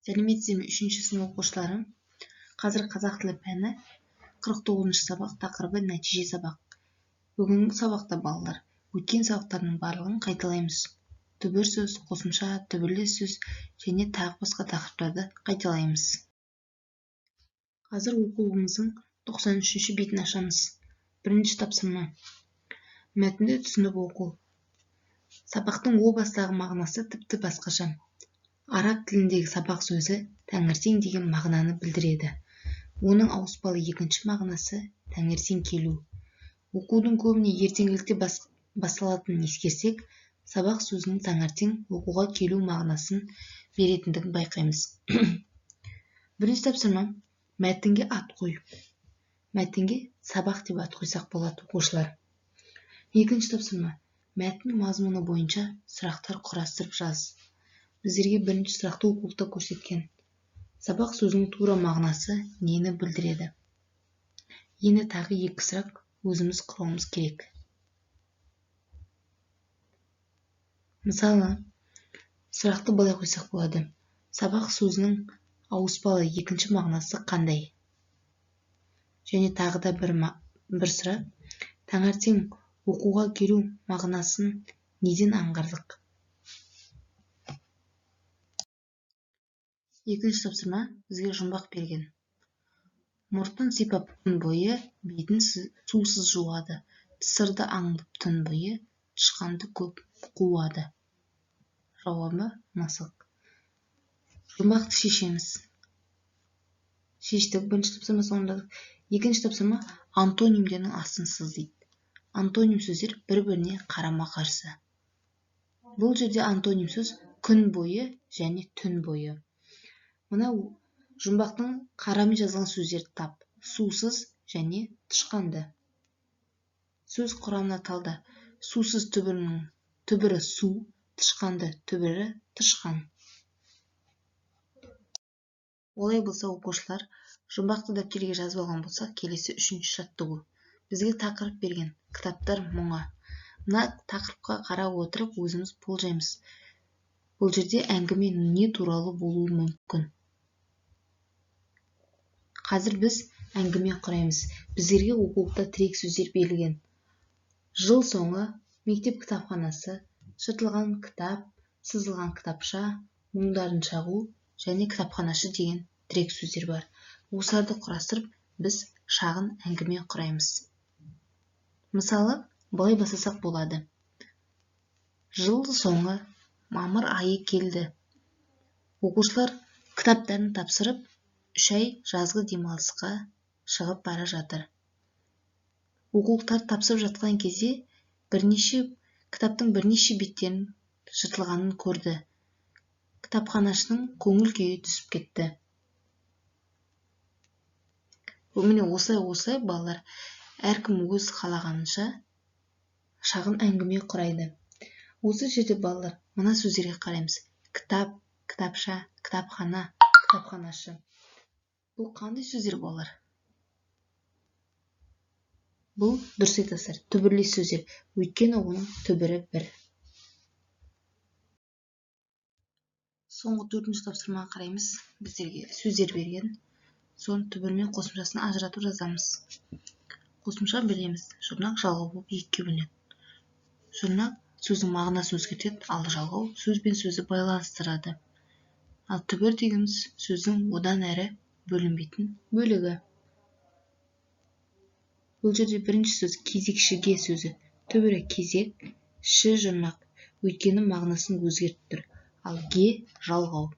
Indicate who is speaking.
Speaker 1: Сәлеметсіздер ме, үшінші сынып оқушылары? Қазір қазақ тілі пәні 49-шы сабақ, тақырыбы нәтиже сабақ. Бүгінгі сабақта балалар өткен сабақтардың барлығын қайталаймыз. Түбір сөз, қосымша, түбірлес сөз және тағы басқа тақырыптарды қайталаймыз. Қазір оқулығымыздың 93-ші бетін ашамыз. Бірінші тапсырма. Мәтінді түсініп оқу. Сабақтың о бастағы мағынасы тіпті басқаша. Араб тіліндегі сабақ сөзі таңертең деген мағынаны білдіреді. Оның ауыспалы екінші мағынасы таңертең келу. Оқудың көбіне ертеңгілікте басталатынын ескерсек, сабақ сөзінің таңертең оқуға келу мағынасын беретіндігін байқаймыз. Бірінші тапсырма. Мәтінге ат қой. Мәтінге сабақ деп ат қойсақ болады, оқушылар. Екінші тапсырма. Мәтін мазмұны бойынша сұрақтар құрастырып жаз. Біздерге бірінші сұрақты оқулықта көрсеткен. Сабақ сөзінің тура мағынасы нені білдіреді? Енді тағы екі сұрақ өзіміз құрауымыз керек. Мысалы, сұрақты былай қойсақ болады. Сабақ сөзінің ауыспалы екінші мағынасы қандай? Және тағы да бір сұрақ. Таңертең оқуға келу мағынасын неден аңғардық? Екінші тапсырма бізге жұмбақ берген. Мұртын сипап күн бойы, бетін сусыз жуады. Тысырды аңдып түн бойы, тышқанды көп қуады. Жауабы мысық. Жұмбақты шешеміз. Шештік, бірінші тапсырма орындадық. Екінші тапсырма антонимдердің астын сыз дейді. Антоним сөздер бір-біріне қарама-қарсы. Бұл жерде антоним сөз күн бойы және түн бойы. Мына жұмбақтың қарамен жазылған сөздерді тап. Сусыз және тышқанды. Сөз құрамына талда. Сусыз түбірінің түбірі су, тышқанды түбірі тышқан. Олай болса, оқушылар, жұмбақты дәптерге жазып алған болсақ, келесі үшінші жаттығу. Бізге тақырып берген кітаптар мұңы. Мына тақырыпқа қарап отырып өзіміз болжаймыз. Бұл жерде әңгіме не туралы болуы мүмкін? Қазір біз әңгіме құраймыз. Біздерге оқулықта тірек сөздер берілген. Жыл соңы, мектеп кітапханасы, жыртылған кітап, сызылған кітапша, мұңдарын шағу және кітапханашы деген тірек сөздер бар. Осыларды құрастырып, біз шағын әңгіме құраймыз. Мысалы, былай бастасақ болады. Жыл соңы, мамыр айы келді. Оқушылар кітаптарын тапсырып, 3 ай жазғы демалысқа шығып бара жатыр. Оқулықтарды тапсырып жатқан кезде кітаптың бірнеше беттерінің жыртылғанын көрді. Кітапханашының көңіл күйі түсіп кетті. Міне осылай балалар әркім өз қалағанынша шағын әңгіме құрайды. Осы жерде балалар мына сөздерге қараймыз. Кітап, кітапша, кітапхана, кітапханашы. Бұл қандай сөздер балалар? Бұл дұрыс айтасыздар, түбірлес сөздер. Өйткені оның түбірі бір. Соңғы төртінші тапсырмаға қараймыз. Біздерге сөздер берген. Соның түбірі мен қосымшасын ажыратып жазамыз. Қосымша білеміз. Жұрнақ жалғау болып екіге бөлінеді. Жұрнақ сөздің мағынасын өзгертеді, ал жалғау сөз бен сөзді байланыстырады. Ал түбір дегеніміз сөздің одан әрі бөлінбейтін бөлігі. Бұл жерде бірінші сөз кезекшіге сөзі. Түбірі кезек, ші жұрнақ, өйткені мағынасын өзгертіп тұр. Ал ге жалғау.